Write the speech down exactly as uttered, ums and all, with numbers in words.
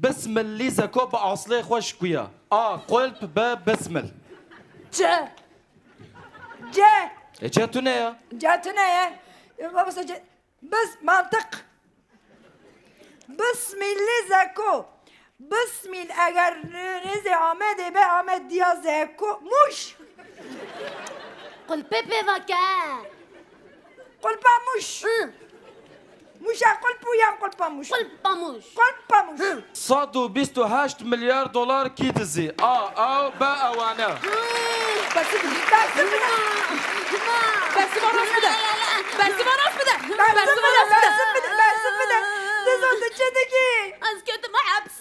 Bismil lîzeko bi aslê xwe şikuya. A, qulp, B, bismil. C. C. E, C tune ya. C tune ye. E, babası C. Biz mantık. Bismil lîzeko. Bismil eger nêzê Amedê be, Amed diya zeko. Muş. Qulpê pê veke. Qulpa Muş. Hı. Muşa qulpu yan qulpa Muş. Qulpa Muş. Qulpa Muş. Sed û bîst û heşt milyar dolar kî dizî? A, ew, B, ewane. Bersiv bide. Bersiv bide. Bersiva rast bide. Bersiva rast bide. Bersiv bide. Bersiv bide. Bersiv bide. Dizo tu çi dikî? Ez ketim heps.